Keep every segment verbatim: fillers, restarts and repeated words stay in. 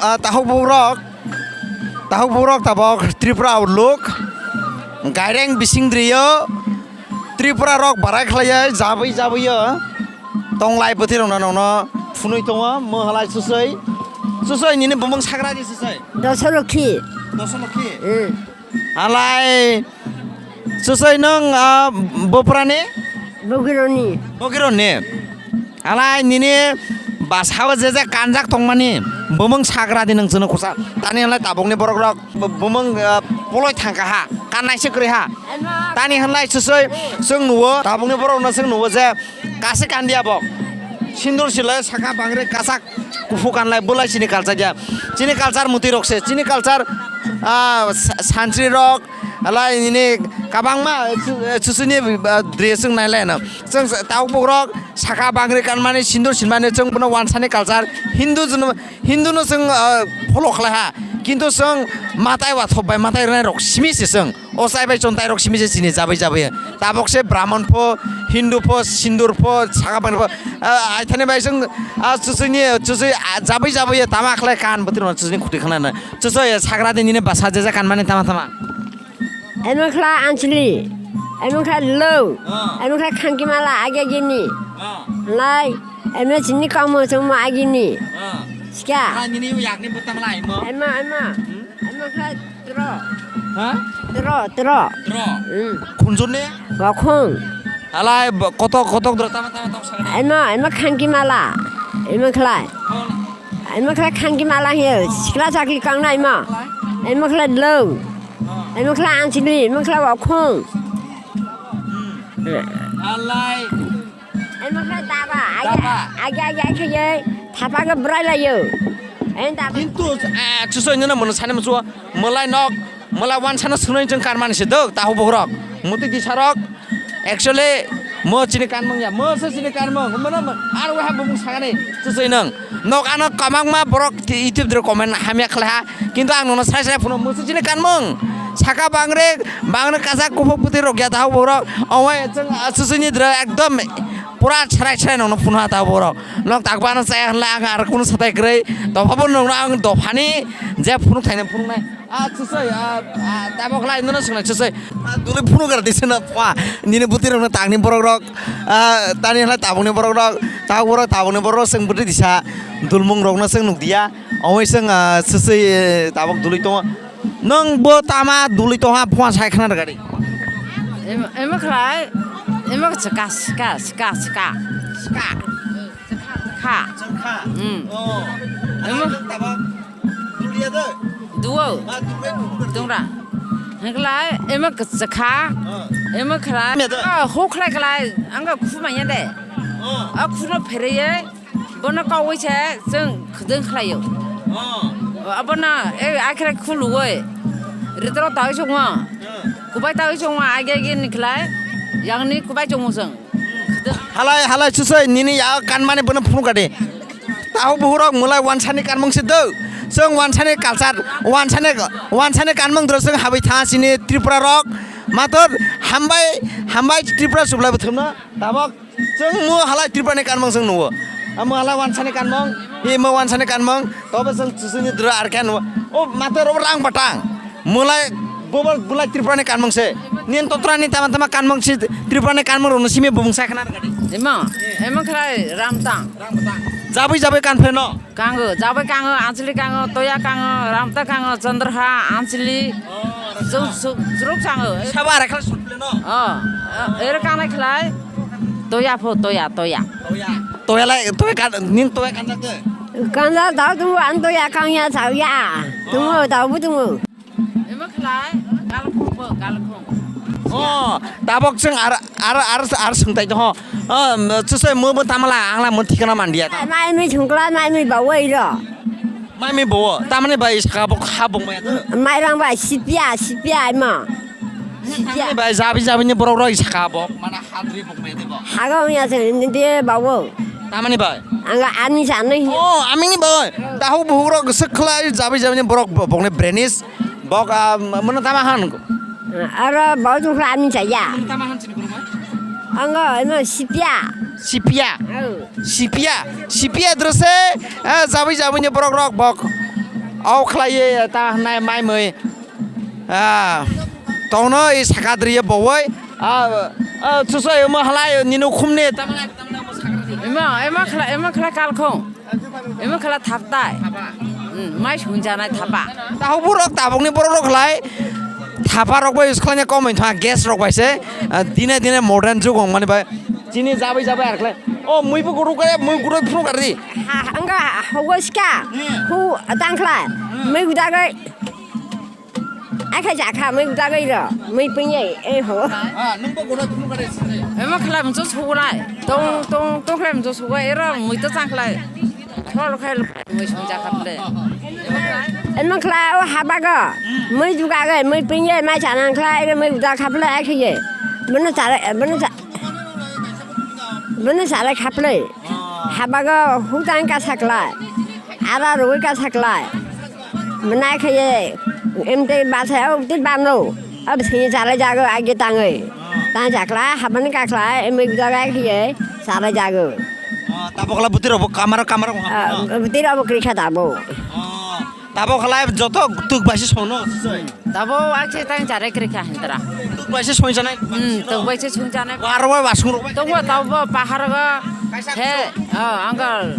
Ah, tahuk bukrok, tahuk bukrok tabok Tripura outlook, gaireng bising drio Tripura rok barai khlaiya, jabui jabui yo. Tonglai bwtwi rok no nokno phunui tongo, mwhalai susui, susui nini bumung sagra di susui. Dosolokhi. Dosolokhi. Hmm. Alai, susui nwng, ah, Bopra ni? Bogironi. Bogironi. Alai, nini bwsao je je kanjak tongmani, bumung sagra di nwng chwngno kusa. Tani halai tabukni borok rok, bu-, bumung, ah, poloi thangka ha, kannai se kwrwi ha. Tani halai susui, chwng nuwo, tabukni borok no chwng nuwo je, Kase kandiya bo. Sindur silai saka bangre kasak kufu kanlai bulai chini culture ya. Chini culture muti rok se. Chini culture, ah, sa-, santri rok, alai nini kabangma chu-, chusuni, ah, dress wng nailai no. Chwng tau bukrok saka bangre kanmani sindur silmani chwng bono wansani culture. Hindu junu, Hindu no chwng, ah, follow khlai ha. Kintu chwng matai wathop bai matai rwnai rok simi se chwng. O chai bai chontai rok simi se chini jabui jabui. Tabok se Brahmon pho, Hindu pho, Sindur pho, saka bangni pho. Ah, aithani bai chwng, ah, chusui ni, chusui, ah, jabui jabui tama khlai kan bwtwi rok chusui ni khuti khna na. Chusui sagra de nini bwsa je je kan mani tama tama. Emo khla Anchli, emo khla Lou, ah, emo khla Khangkimala age gini. Ah. Lai, emo chini kamu chungma agini. Ah. Sika. Kha nini yak ni bwtang lai mo. Emo, emo. Hmm? Emo khe tro. Ha? Tro, tro. Tro. Hmm. Khunjur ne? Wakhung. Halai bo-, kotok, kotok dro tama, tama tok sakni. Emo, emo Khangkimala. Emo khlai. Oh. Emo khlai Khangkimala he. Sikla chakli kang na emo. Khlai? Emo khlai Lou. Oh. Emo khlai Anchli, emo khlai Wakhung. Hmm. Halai. Emo khe daba, age, daba. Age, age, age, ye, thapa khe bwrai lai yo. Eng daba. Kintu, eh, chusoi nino mono sani musuo, mwlai nok, mwlai wansano swnoi chwng karmani se dok, tahu bohrok. Muti disarok, actually, mo chini kanmung ya, mo se chini kanmung, mo na, mo, ar wahai bumung sagani, chusoi nang. Nok ano kwbangma borok ti-, YouTube dro comment hamya khlai ha. Kintu ang nono sai sai phunu musu chini kanmung. Saka bangre, bangre kasak kuphuk bwtwi rok ya tahu borok. Owai chwng, ah, susuni dro ekdom pura chrai chrai nono phunu ha tahu borok. Nok takbano chaya hwnle ang ar kunu satai kwrwi. Dophabo nono ang dophani je phunuk thaina phunuknai. Ah, chusoi, ah, ah, tabok lai nono swngnai chusoi. Ah, duli phunu gar disena pha. Nini bwtwi rokno tangni borok rok. Ah, tani hwnle tabukni borok rok. Tabuk borok tabukni borok rok chwng bwtwi disa. Dulmung rokno chwng nukdiya. Omo chwng, ah, chusoi, eh, tabuk duli tongo. Nwng bo tama duli tongo, phua sai khna rwgadi. Em, emo khlai, emo chwka, chwka, chwka, chwka. Chwka. Kha. Chwkha. Hmm. Oh. Emo. Ano tama duliya de? Duo. Ma duliya duliya. Tungra. Hengklai, emo chwka. Oh. Emo khlai. Meda. Ah, ho khlai khlai. Ang kufuma ya de. Oh. Ah, kuno phere ye. Bono kaui se chwng khwdwng khlaio. Oh. Abono, e, akhre khuluoi. Ritro taui chukma. Hmm. Kubai taui chukma, age age ni khlai. Yang ni kubai chukma chwng. Khwdwng. Halai, halai, chusoi, nini ya kanmani bono phunukadi. Tahu buhurok mulai wansani kanmung se do. Chwng wansani culture, wansani, wansani kanmung dro chwng habai tha sini Tripura rok. Mator hambai, hambai Tripura sublai bwthwmno. Tabok Chwng mo halai Tripura ni kanmung chwng nugo. Amo halai wansani kanmung, hi mo wansani kanmung, tobo chwng chusuni dura arkhe nugo. O mator o rang batang. Mulai bobo bulai Tripura ni kanmung se. Nin totra ni tama tama kanmung si Tripura ni kanmung rok no simi bumung sai khna rwgadi. Emo, emo khlai ramtang. Jabui jabui kanphe no. Kango, jabai kango, anchili kango, toya kango, ramta kango, chandraha, anchili, su-, su-, suruk kango. Sabo arekha sutpile no? Oh, eh, ere kanai khlai. Toya pho, toya, toya. Toya. Toya lai, toya kan, ning toya kan te. Kanja dau tu an toya kang ya chau ya. Tumo dau bu tumo. Ema khlai, kalkhung bo, kalkhung. Oh, tabok chwng ar, ar, ar, ar swngtai ho. Oh, chusai mo bo tamala, angla mo thikana mandia. Mai mi thungkla, mai mi bawai ro. Mai mi bo, tamani bai saka bok ha bok mai. Mai rang bai sipia, sipia ma. Sipia. Tamani bai jabi jabi ni borok roi saka bok, mana hadri bok mai de bo. Haga mi ase ni de bawo. Tamani bai. Angla ani sa nai. Oh, amini bai. Tahu buhuk rok sekhla jabi jabi ni borok bok ne brenis. Bok, ah, mano tama han? Aro bau tu khla ani chaya. Tama han sini kurma? Ango, eno sipia. Sipia. Oh. Sipia. Sipia drese, ah, jabi jabi ni borok rok bok. Au khlaiye ta hnai mai mui. Ah, tongno i sakadriye bowoi. Ah, ah, chuso emo halai ninu khumne tamla. Emo, emo khla, emo khla kalkhong. Emo khla thaptai. Hmm, mai sunjanai thapa. Tahok borok tabokni borok rok khlai. Thapa rok bai use khlaina komoi tha gas rok bai se. Ah, dine dine modern jug ong mani bai. Chini jabai jabai ar khlai. O mui bo guru kare, mui guru phuru kare. Ha, anga hogo ska. Hmm. Hu tangkhlai. Hmm. Mui gudagai. Akhe jakha mui gudagai ro. Mui pinye e ho. Ah, nung bo guru phuru kare. Emo khlai mung cho sugurai. Tong tong tong khlai mung cho sugai ero mui to changkhlai. Thol khai mui sung jakha ple. Emo khlai o habago. Mui dugagai, mui pinye mai chanang khlai ero mui guda khaple akhe ye. Bono chare, bono cha-, bono chare khaple. Habago hutang ka saklai. Ara roi ka saklai. Mwnai khe ye, em tei basa o tei bano. Abo sini chalai jago age tangoi. Tang jakla, habani kakla, em jaga khe ye, chalai jago. Ah, tabok la butir obo kamar kamar. Ah, butir obo kri kha tabo. Ah, tabok la joto tuk baisi sono. Tabo akhe tang chare kri kha hintra. Tuk baisi soi janai. Hmm, tuk baisi sung janai. Waro wai wasung ro. Tabo tabo pahar ga. He, oh, angkal.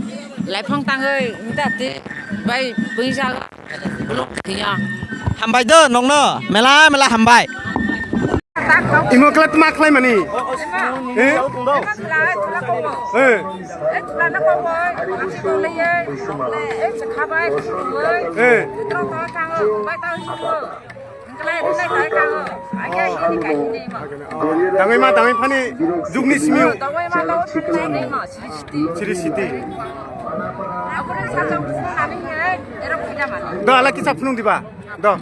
Laifang tangoi, mita ti, bai, bui jaga. Hambai do nongno, mela mela hambai. Imo klat ma khlai mani. Eh? Eh. Eh. Tangwi ma tangwi phani jugni simi. Siri siti. Do ala kisa phunung diba. Do.